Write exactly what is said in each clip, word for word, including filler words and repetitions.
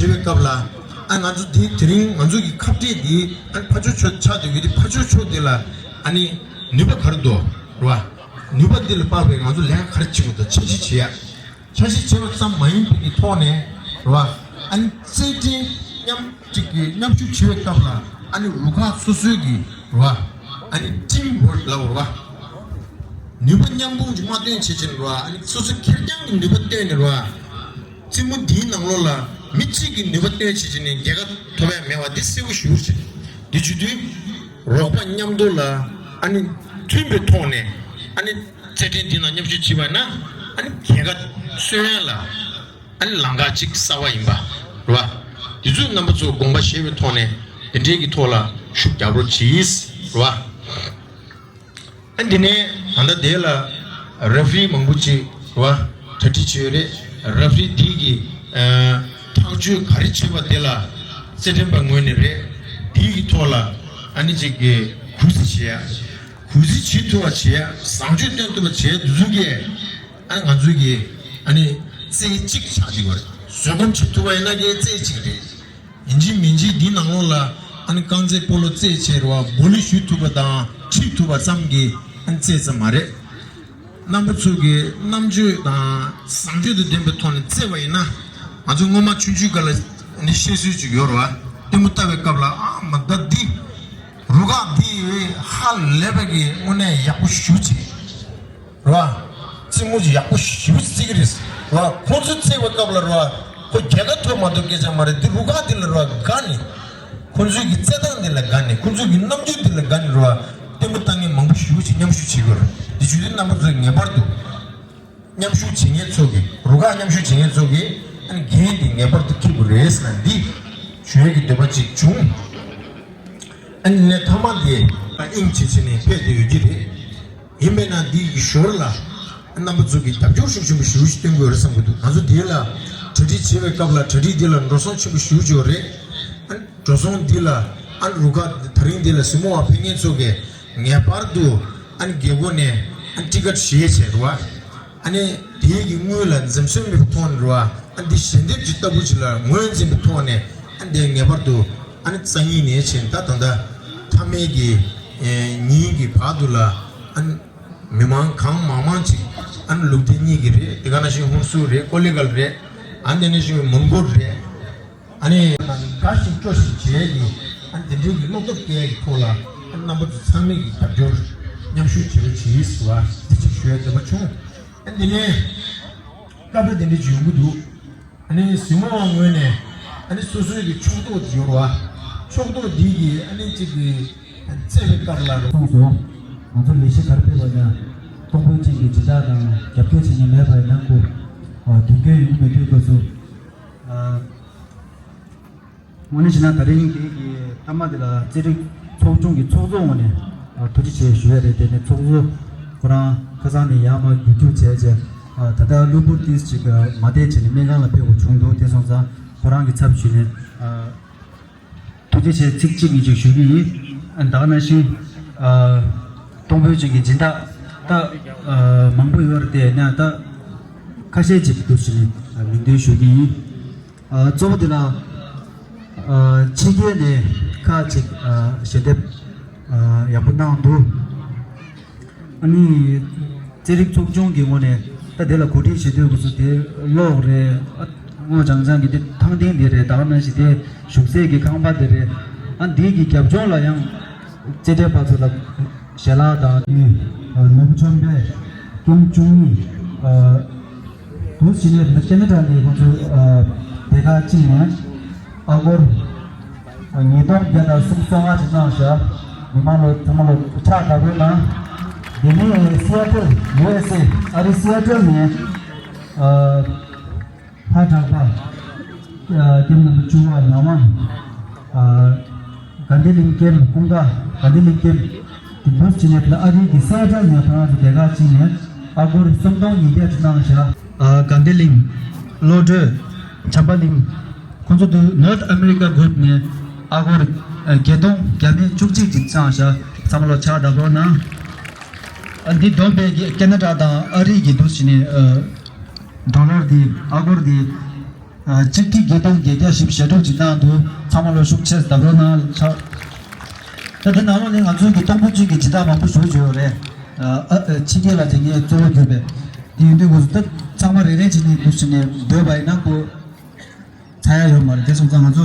བྱེད་པའི་སྐབས་ལ། ཨ་ང་ཚོ་འདི་དེ་རིང་ང་ཚོ་གི་ཁ་བྲལ་འདི་ཨ་ཕར་ཕྱོགས་ཕྱོགས་ཆགས་བསྡད་ཡོད་དེ། ཕར་ཕྱོགས་ཕྱོགས་འདི་ལ་ཨ་ནི་ནུས་པ་ག་རེ་འདུག་རེད་བ། ནུས་པ་འདི་ལ་དཔག་པའི་ང་ཚོ་ལས་ཀ་ག་རེ་བྱེད་དགོས་འདུག་འཆར་གཞི་བྱེད་ཡ། འཆར་གཞི་བྱེད་པ་ཙམ་མ་ཡིན་པའི་གི་ཐོག་ནས་རེད་བ། ཨ་ནི་རྩེད་འགྲན་མཉམ་གཅིག་གི་མཉམ་ཞུགས་བྱེད་པའི་སྐབས་ལ་ཨ་ནི་རུ་ཁག་སོ་སོའི་གི་རེད་བ། ཨ་ནི་ཊིམ་ཝོརྐ་ལབ་རེད་བ། ནུས་པ་མཉམ་སྤུངས་ཀྱི་མ་བཏོན་བྱེད་ཀྱིན་རེད་བ། ཨ་ནི་སོ་སོ་ཁེར་རྐྱང་གི་ནུས་པ་བཏོན་ནས་རེད་བ། རྩེད་མོ་འདིའི་ནང་ལོགས་ལ་མི་གཅིག་གིས་ནུས་པ་བཏོན་བྱེད་ཀྱི་ནི་རྒྱལ་ཁ་ཐོབ་ཡ་མེད་བ་འདི་གསལ་པོ་ཞེ་པོ་ཅིག་འདི་བྱེད་དུས་རོགས་པ་མཉམ་དུ་ལ་ཨ་ནི་མཐུན་པའི་ཐོག་ནས་ཨ་ནི་རྩེད་འགྲན་འདི་ནང་མཉམ་ཞུགས་བྱས་པ་ན་ཨ་ནི་རྒྱལ་ཁ་སོན་ཡ་ལ་ཨ་ནི་ལམ་ཁ་གཅིག་གསར་པ་ཡིན་པ་རེད་བ། འདི་ཚོ་རྣམ་པ་ཚོ་དགོངས་པ་བཞེས་པའི་ཐོག་ནས་འདི་འདྲའི་གི་ཐོག་ལ་ཤུགས་རྒྱག་རོགས་གྱིས་རེད་བ། ཨ་འདི་ནས་ད་ལྟ་དེ་ལ་རེ་ཕི་རི་མང་པོ་ཅིག་རེད་བ། གྲ་སྒྲིག་བྱས་ཡོད་རེད། རེ་ཕི་རི་འདི་གི་ཨ་ཐག་གཅོད་ག་རེ་བྱེད་པ་དེ་ལ་རྩེད་འགྲན་པ་ངོས་ནས་རེད། འདི་གི་ཐོག་ལ་ཨ་ནི་ཅིག་གི་གུས་བརྩི་བྱེད་ཡ། གུས་བརྩི་བྱེད་ཐུབ་པ་བྱེད་ཡ། བཟང་སྤྱོད་སྟོན་ཐུབ་པ་བྱེད་ཡ་འདི་ཚོ་གི་ཨ་ང་ཚོའི་གི་ཨ་ནི་རྩེ་གཅིག་ཆགས་ཀྱི་ཡོད་རེད། བཟོད་སྒོམ་བྱེད་ཐུབ་པ་ཡིན་ན་གི་རྩེ་གཅིག་རེད། ཡིན་གཅིག་མིན་གཅིག་འདི་ནང་ལོགས་ལ་ཨ་ནི་རྐང་རྩེད་སྤོ་ལོ་རྩེད་བྱས་རེད་བ། བོ་ལི་གཞུ་ཐུབ་པ་དང་ཁྲིད་ཐུབ་པ་ཙམ་གྱིས་ཨ་ནི་རྩེད་ཙམ་མ་རེད། རྣམ་པ་ཚོ་གི་རྣམ་དཔྱོད་དང་བཟང་སྤྱོད་དང་ལྡན་པའི་ཐོག་ནས་རྩེད་པ་ཡིན་ན། ང་ཚོ་སྔོན་མ་ཆུང་ཆུང་སྐབས་ལ་ཨ་ནི་བཤད་སྲོལ་ཅིག་ཡོད་རེད་བ། ལྟད་མོ་ལྟ་བའི་སྐབས་ལ་ཨ་མ་ད་འདི་རུ་ཁག་འདི་ཧ་ལས་པ་གི་དངོས་གནས་ཡག་པོ་ཞེ་པོ་ཅིག་རེད་བ། རྩེད་མོ་ཅིག་ཡག་པོ་ཞེ་པོ་རྩེ་གི་རེད་བ། ཁོང་ཚོ་རྩེ་བའི་སྐབས་ལ་རེད་བ། ཁོ་རྒྱལ་ཁ་ཐོབ་མ་ཐོབ་སྐད་ཆ་མ་རེད། འདི་རུ་ཁག་འདི་ལ་རེད་བ་དགའ་ནས། ཁོང་ཚོའི་གི་རྩེད་སྟངས་འདི་ལ་དགའ་ནས། ཁོང་ཚོའི་གི་རྣམ་དཔྱོད་འདི་ལ་དགའ་ནས་རེད་བ། ལྟད་མོ་ལྟ་མཁན་མང་པོ་ཞེ་པོ་ཅིག་མཉམ་ཞུགས་བྱེད་དགོས་རེད། འདི་བྱེད་དུས་རྣམ་པ་ཚོས་ངེས་པར་དུ་མཉམ་ཞུགས་བྱེད་མཁན་ཚོ་གི་རུ་ཁག་མཉམ་ཞུགས་བྱེད་མཁན་ཚོ་གི་ཨ་ནི་འགན་འདི་ངེས་པར་དུ་འཁྱེར་དགོས་རེད་ཟེར་ན་འདི་ཞུ་ཡས་ཀྱི་འདོད་པ་ཅིག་བྱུང་། ཨ་ནི་ལས་མཐའ་མ་དེ་དབྱིངས་ཆེ་ཆེ་ནས་ཕེབས་བསྡད་ཡོད་ཀྱི་རེད། ཡིན་པས་ན་འདི་ཡི་ཞོར་ལ་རྣམ་པ་ཚོ་གིས་རྒྱབ་སྐྱོར་ཤུགས་ཆེན་པོ་ཞེ་པོ་ཞིག་སྟོན་དགོས་རེད་བསམ་གྱི་འདུག་ང་ཚོ་འདི་ལ་གྲ་སྒྲིག་བྱེད་པའི་སྐབས་ལ་གྲ་སྒྲིག་འདི་ལ་འགྲོ་སོང་ཆེན་པོ་ཞེ་པོ་ཅིག་ཡོད་རེད། ཨ་ནི་འགྲོ་སོང་འདི་ལ་ཨ་ནི་རུ་ཁག་ད་རིང་འདི་ལ་གཟིགས་མོ་བ་ཕེབས་མཁན་ཚོ་གིས་ངེས་པར་དུ་ཨ་ནི་རྒྱལ་སྒོ་ནས་ཨ་ནི་ཊི་ཀེ་ཊི་བཞེས་བྱས་རེད་བ། ཨ་ནི་དེའི་གི་དངུལ་ལ་འཛེམ་ཟོན་མེད་པའི་ཐོག་ནས་རེད་བ། ཨ་ནི་འདི་ཞལ་འདེབས་ཀྱི་ལྟ་བུ་ཅིག་ལ་ངོས་འཛིན་པའི་ཐོག་ནས་ཨ་ནི་དེ་ངེས་པར་དུ་ཨ་ནི་རྩ་གཉིས་ནས་བྱས་ད་ད་ལྟ་མཐའ་མའི་གི་ཨེ་ཉིན་གྱི་བར་དུ་ལ་ཨ་ནི་མི་མང་གང་མང་མང་ཅིག་ཨ་ནི་ལུང་བསྟན་གཉིས་ཀྱི་རེད། དེ་ག་ནང་བཞིན་ཧུན་སུར་རེད། ཀོ་ལི་གྷལ་རེད། ཨ་ནི་དེ་ནང་བཞིན་མོན་གྷོ་རེད། ཨ་ནི་དགའ་ཞིང་སྐྱོ་ཞིང་བྱེད་ཡས་ཀྱི་ཨ་ནི་དེ་འདྲའི་གི་བློ་སྟོབས་སྐྱེ་ཡས་ཀྱི་ཐོག་ལ་ཨ་ནི་རྣམ་པ་ཚོ་ཚང་མས་ཀྱི་རྒྱབ་སྐྱོར་མཉམ་ཞུགས་བྱེད་རོགས་གྱིས་ཟེར་བ་འདི་གཅིག་ཞུ་ཡས་འདོད་པ་བྱུང་། ཨ་ནི་དེ་ནས་སྐབས་རེ་དེ་འདྲ་ཅིག་ཡོང་གི་འདུག་ཨ་ནི་གཟིགས་མོ་བ་ངོས་ནས་ཨ་ནི་སོ་སོའི་གི་ཕྱོགས་གཏོགས་ཡོད་རེད་བ། ཕྱོགས་གཏོགས་འདི་གི་ཨ་ནི་གཅིག་གི་རྩེད་པའི་སྐབས་ལ་རེད། གསུངས་སོ། ང་ཚོ་ལས་གཞི་ག་རེ་སྤེལ་བ་ཡིན་ན་གཏོང་ཕོད་ཅན་གྱི་སྦྱིན་བདག་དང་རྒྱབ་སྐྱོར་བྱེད་མཁན་མེད་པ་ཡིན་ན་ཁོ་དོན་འཁྱོལ་ཡོང་གི་མེད་དུས་སྐབས་སུ། དངོས་གནས་བྱས་ན་ད་རིང་འདི་གི་མཐའ་མ་འདི་ལ་རྩེད་རིགས་ཚོགས་ཆུང་གི་ཚོགས་གཙོ་ངོས་ནས་ཐུགས་རྗེ་ཆེ་ཞུ་ཡ་རེད། དེ་ནས་ཚོགས་གཙོ་ཁོ་རང་ཁ་སང་ནས་ཡར་མར་རྒྱུག་རྒྱུག་བྱས་བྱས་ད་ལྟ་གློ་བུར་ཏོག་ཙམ་ཅིག་མ་བསྡད་བྱས་ནས་སྨན་ཁང་ལ་ཕེབས་དགོས་བྱུང་འདུག་དེ་སོང་ཙང་ཁོ་རང་གི་ཚབ་ཞུས་ནས་ཐུགས་རྗེ་ཆེ་ཚིག་གཅིག་གཉིས་ཅིག་ཞུ་གི་ཡིན། ད་ག་ནང་བཞིན་གཏོང་ཕོད་ཅན་གྱི་སྦྱིན་བདག་ད་མང་པོ་ཡོད་རེད་དེ་ཡིན་ན་ད་ཁ་ཤས་ཅིག་འདུག་བྱས་ནས་མིང་འདོན་ཞུ་གི་ཡིན། ཨ་གཙོ་བོ་དེ་ལ་ཨ་ཕྱི་རྒྱལ་ནས་ཁག་ཅིག་ཨ་ཞལ་འདེབས་ཨ་ཡག་པོ་གནང་འདུག་ཨ་ནི་རྩེད་རིགས་ཚོགས་ཆུང་གི་ངོས་ནས་ད་དེ་ལ་གོ་སྒྲིག་བྱེད་དུས་སྐབས་སུ་དེ་གློག་རེད། ཨ་སྔོ་ལྗང་ལྗང་གི་དེ་ཐང་སྟེང་དེ་རེད། ད་ག་ནང་བཞིན་དེ་བཞུགས་སའི་གི་ཁང་པ་དེ་རེད། ཨ་འདི་གི་རྒྱབ་ལྗོངས་ལ་ཡང་རྩེད་འགྲན་པ་ཚོ་ལ་ཞལ་ལག་དང་། ནུབ་བྱང་པའི་ཀེམ་བཅུ་གཉིས། ཨ་དུས་ཕྱིན་ནས་ཁེ་ན་ཌ་ནས་ཁོང་ཚོ་ཨ་སྡེ་ཁག་གཅིག་ནས་ཨ་སྒོར་ཉིས་སྟོང་བརྒྱ་དང་སུམ་ཅུ་སོ་ལྔ་ཅིག་གནང་བཞག་མི་མང་ལོ་ཚང་མ་ལོ་ཕྱག་བདེ་པོ་གནང་། དེ་ནས་སི་ཨེ་ཊལ་ཡུ་ཨེས་ཨེ་ཨ་རི་སི་ཨེ་ཊལ་ནས་ཨ་ཕ་གྲགས་པ་ཨ་ཀེམ་ནམ་བར་བཅུ་པ་ལགས་མ་ཨ་དགའ་ལྡན་གླིང་ཀེམ་ཀུན་དགའ་དགའ་ལྡན་གླིང་ཀེམ་དེ་འདུག་ཅི་ནས་ཨ་རི་གི་སི་ཨེ་ཊལ་ནས་ཁོ་རང་ཚོ་སྡེ་ཁག་གཅིག་ནས་ཨ་སྒོར་སུམ་སྟོང་ཉིས་བརྒྱ་ཅིག་གནང་བཞག་ཨ་དགའ་ལྡན་གླིང་བློ་གྲོས་བྱམས་པ་གླིང་ཁོང་ཚོ་དུ་North America Group ནས་ཨ་སྒོར་ཨ་བརྒྱད་སྟོང་བརྒྱ་མེད་བཅུ་གཅིག་ཅིག་གནང་བཞག་ཚང་མ་ལོ་ཕྱག་བདེ་པོ་གནང་། ཨ་འདི་བསྡོམས་པས་ཀེ་ན་ཌ་དང་ཨ་རི་གི་འདུག་ཅི་ནས་ཨ་ཌོ་ལར་འདི་ཨ་སྒོར་འདི། ཨ་གཅིག་ཁྲི་བརྒྱད་སྟོང་བརྒྱད་བརྒྱ་བཞི་བཅུ་ཞེ་དྲུག་སྦྱིན་བདག་འདུག་ཚང་མ་ལ་ཤུགས་ཆེ་བརྡབ་རོགས་གནང་ལགས། ད་འདི་ནང་ལོགས་ནས་ང་ཚོའི་གི་སྟོང་ཕྲག་གཅིག་གི་སྦྱིན་བདག་མང་པོ་ཞུ་རྒྱུ་ཡོད་རེད། ཨ་ཨ་ཕྱི་རྒྱལ་ལ་དེ་ངས་གཙོ་བོ་གྱུར་པས། དེ་ཡིན་དུས་ང་ཚོ་ད་ཚང་མ་རེ་རེ་བྱས་ནས་འདུག་ཟེར་ནས་སྡོད་པ་ཡིན་ན་ཁོ་ཚར་ཡ་ཡོད་མ་རེད། དེ་སོང་ཙང་ང་ཚོ་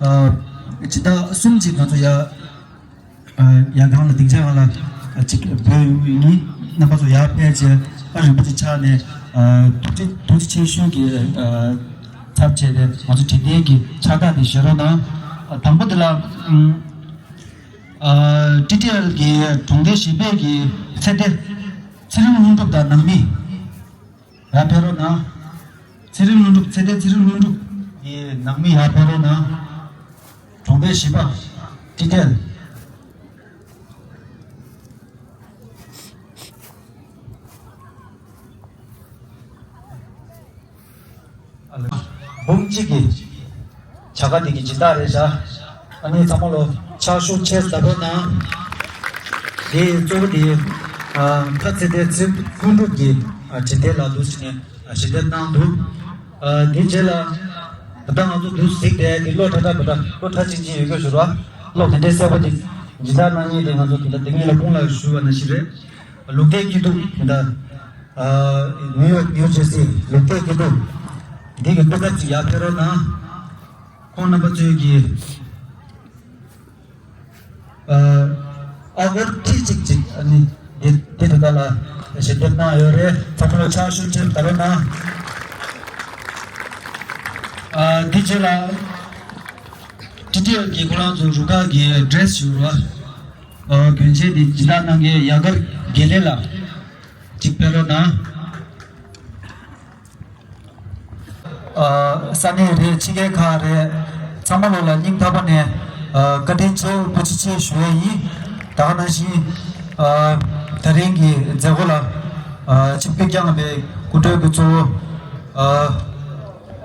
ཨ་སྦྱིན་བདག་གསུམ་ཅིག་ང་ཚོ་ཡ། ཨ་ཡ་གང་ལ་སྡིངས་ཆ་གང་ལ་ཨ་གཅིག་བོད་ཡིན། རྣམ་པ་ཚོ་ཡར་ཕེབས་བྱས་ཨ་རིན་པོ་ཆེ་ཕྱག་ནས་ཨ་ཐུགས་རྗེ་ཐུགས་རྗེ་ཆེ་ཞུ་གི་ཨ་ཚབ་བྱས་ཏེ་ང་ཚོ་དྲན་རྟེན་གྱི་ཕྱག་རྟགས་དེ་བཞེས་རོགས་གནང་། ཨ་དང་པོ་དེ་ལ་ཨ་ཊི་ཊི་ཨེལ་གྱི་གྲོང་སྡེ་བཞི་པའི་གི་ཚེ་བརྟན་ཚེ་རིང་ལྷུན་གྲུབ་དང་ནང་མི། ཡར་ཕེབས་རོགས་གནང་། ཚེ་རིང་ལྷུན་གྲུབ། ཚེ་བརྟན་ཚེ་རིང་ལྷུན་གྲུབ་ཀྱི་ནང་མི་ཡར་ཕེབས་རོགས་གནང་། གྲོང་སྡེ་བཞི་པ་ཊི་ཊི་ཨེལ། འབུམ་གཅིག་གི་བྱ་དགའ་འདི་གི་སྦྱིན་བདག་རེད་བཞག་ཨ་ནི་ཚང་མ་ལོ་ཕྱག་ཤུགས་ཆེ་བརྡབ་རོགས་གནང་། དེ་གཙོ་བོ་དེ་ཨ་ཁ་ཚེ་བརྟན་ཚེ་ལྷུན་གྲུབ་ཀྱི་ཨ་དྲན་རྟེན་ལ་འདུག་ཟེར་ནས་ཨ་ཞལ་འདེབས་གནང་འདུག་ཨ་དེ་རྗེས་ལ་ད་ལྟ་ང་ཚོ་འདུག་གཟིགས་ཏེ་དེ་བློ་ཁྲ་ཁྲ་བ་འདྲ་བློ་ཁྲ་ཅིག་ཅིག་ཡོད་སྐྱོ་ཞུ་རོགས། བློ་དེ་འདྲའི་གསལ་པོ་ཅིག་སྦྱིན་བདག་གནང་མཁན་དེ་ང་ཚོ་དེ་འདྲ་དེ་ངེད་ལ་ཁོང་ལ་ཞུ་བ་ནང་བཞིན་རེད། ལུག་རྫིའི་སྐྱིད་སྡུག་དེ་འདྲ། ཨ་ནིའུ་ཡོག་ནིའུ་ཇར་སི་ལུག་རྫིའི་སྐྱིད་སྡུག་འདི་གི་སྐུ་ཚབ་ཅིག་ཡར་ཕེབས་རོགས་གནང་། ཁོང་རྣམ་པ་ཚོས་ཀྱི་ཨ་ཨ་སྒོར་ཁྲི་གཅིག་ཅིག་ཨ་ནི་འདི་འདི་དེ་ག་ལ་ཞལ་འདེབས་གནང་ཡོད་རེད། ཚང་མ་ལ་ཕྱག་ཤུགས་ཆེ་བརྡབ་རོགས་གནང་། ཨ་འདི་རྗེས་ལ་ཊི་ཊི་ཨེལ་གྱི་ཁོ་རང་ཚོ་རུ་ཁག་གི་ཌི་རེ་སི་ཞུ་རོགས། ཨ་གྱོན་ཆས་འདི་སྦྱིན་བདག་གནང་མཁན་ཡ་གར་དགེ་ལེགས་ལགས་ཅིག་ཕེབས་རོགས་གནང་། ཨ་ས་གནས་རེད། ཕྱི་རྒྱལ་ཁག་རེད། ཚང་མ་ལོ་ལ་སྙིང་ཐག་པ་ནས་ཨ་བཀའ་དྲིན་ཆེ་ཐུགས་རྗེ་ཆེ་ཞུ་ཡས་ཡིན། ད་ག་ནང་བཞིན་ཨ་ད་རིང་གི་མཛད་སྒོ་ལ་ཨ་ཆིབས་བསྒྱུར་བསྐྱངས་པའི་སྐུ་མགྲོན་གྱི་གཙོ་བོ་ཨ་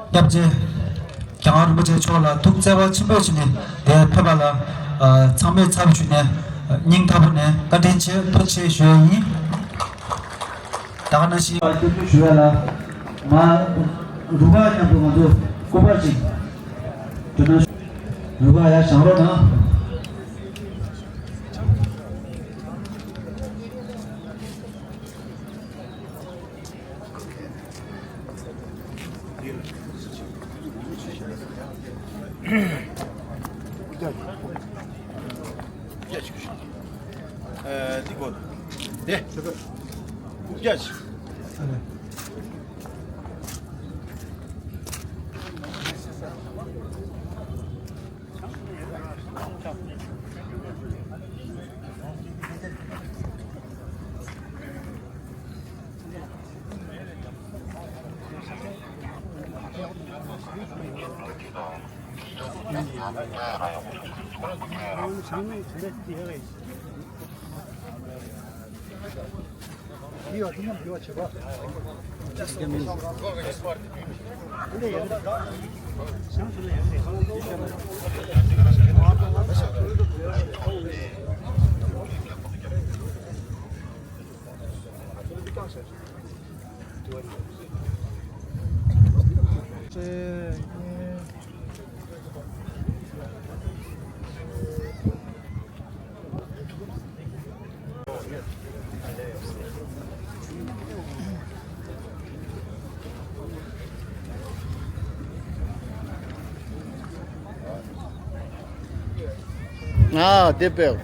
སྐྱབས་རྗེ་རྒྱལ་དབང་རིན་པོ་ཆེ་མཆོག་ལ་ཐུགས་བརྩེ་བ་ཆེན་པོ་བྱས་ནས་དེར་ཕེབས་པ་ལ་ཨ་ཚང་མའི་ཚབ་ཞུས་ནས་སྙིང་ཐག་པ་ནས་བཀའ་དྲིན་ཆེ་ཐུགས་རྗེ་ཆེ་ཞུ་ཡས་ཡིན། ད་ག་ནང་བཞིན་སྐྱབས་བཅོལ་ཞུ་ཡ་ལ་མ་རུ་ཁག་མཉམ་དུ་ང་ཚོ་སྐུ་པར་ཅིག་གྱོན་ན། རུ་ཁག་ཡར་བཞེངས་རོགས་གནང་། ཨ་འདི་གོ་དེ་རྐུབ་བཀྱག་ཅིག་ང་དེ་པེ།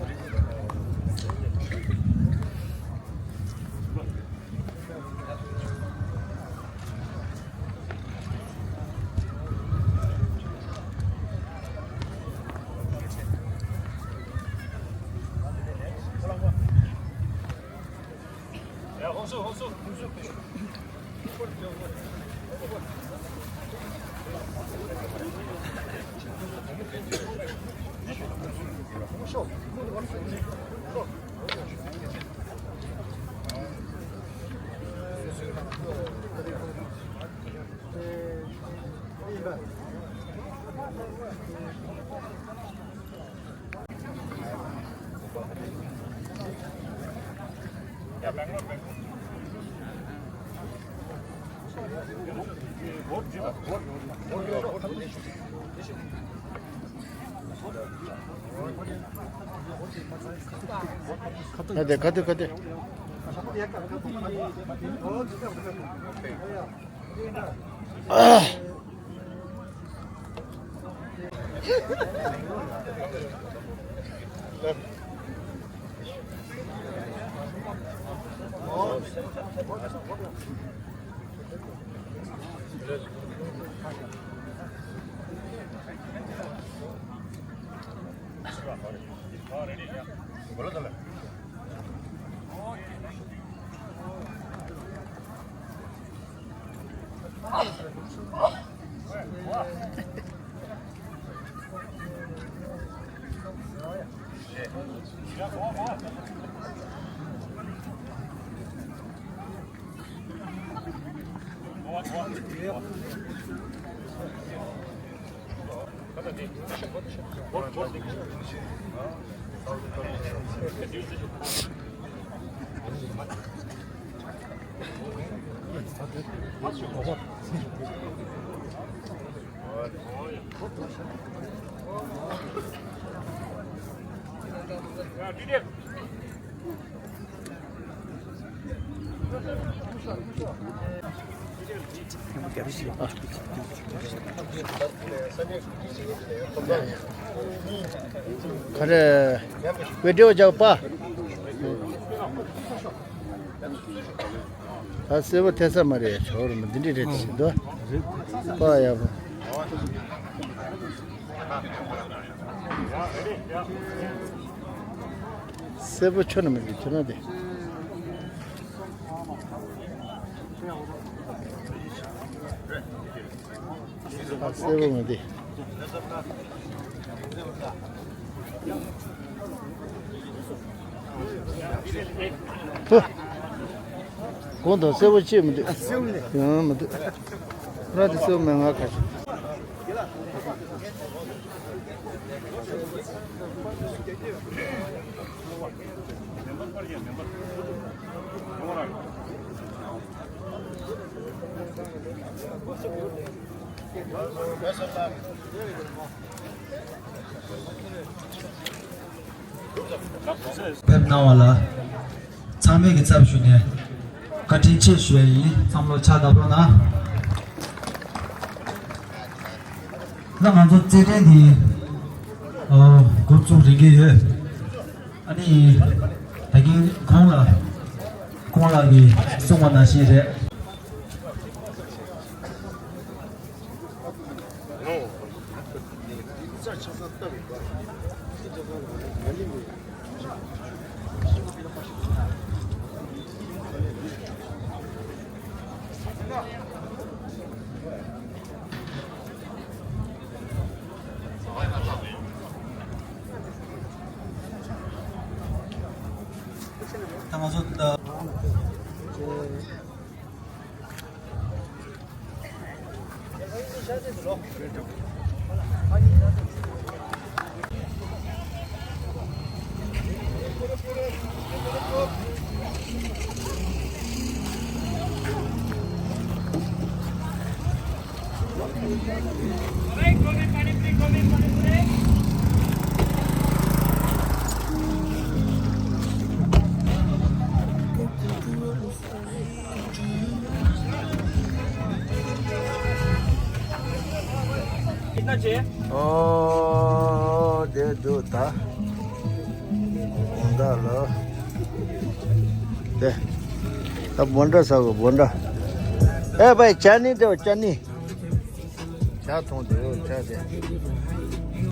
ཁ་དེ་ཁ་དེ་ཁ་དེ། ག་རེ། བེ་ཏྲེ་བ་ཅག་པ། ད་སེར་པོ་ཐེ་ས་མ་རེད། ཆོག་རེད། མི་འདི་འདྲ་རེད་ཟེར་འདུག་པ་ཡག་པོ། སེར་པོ་ཆོ་ན་མི་འདུག་ཁྱོད་རང་དེ། ཨ། སེར་པོ་མི་འདུག་ཧུ། གོང་དུ་སེར་པོ་ཅིག་མི་འདུག་ཡང་མི་འདུག་ར་དེ་སེར་པོ་མེད། ང་ཁ་ཤས། ཕེབས་གནང་བ་ལ་ཚང་མས་ཀྱི་ཚབ་ཞུས་ནས་བཀའ་དྲིན་ཆེ་ཞུ་ཡ་ཡིན། བསམ་བློ་ཕྱག་བརྡབ་རོགས་གནང་། ད་ང་ཚོ་རྩེད་འགྲན་འདི་འགོ་བཙུགས་རན་གྱི་ཡོད། ཨ་ནི་ད་གིན་ཁོང་ལ་ཁོང་ལགས་ཀྱིས་གསུངས་པ་ནང་བཞིན་རེད། ད་ང་ཚོ་ད། ཨོ། དེ་འདུག་ད། སྦོམ་ཕྲ་ལ། དེ། ད་སྦོམ་ཕྲ་ཟ་དགོས། སྦོམ་ཕྲ། ཨེ་བའི་ཅ་ནི་དེ། ཅ་ནི། ཇ་འཐུང་དེ། ཇ་དེ།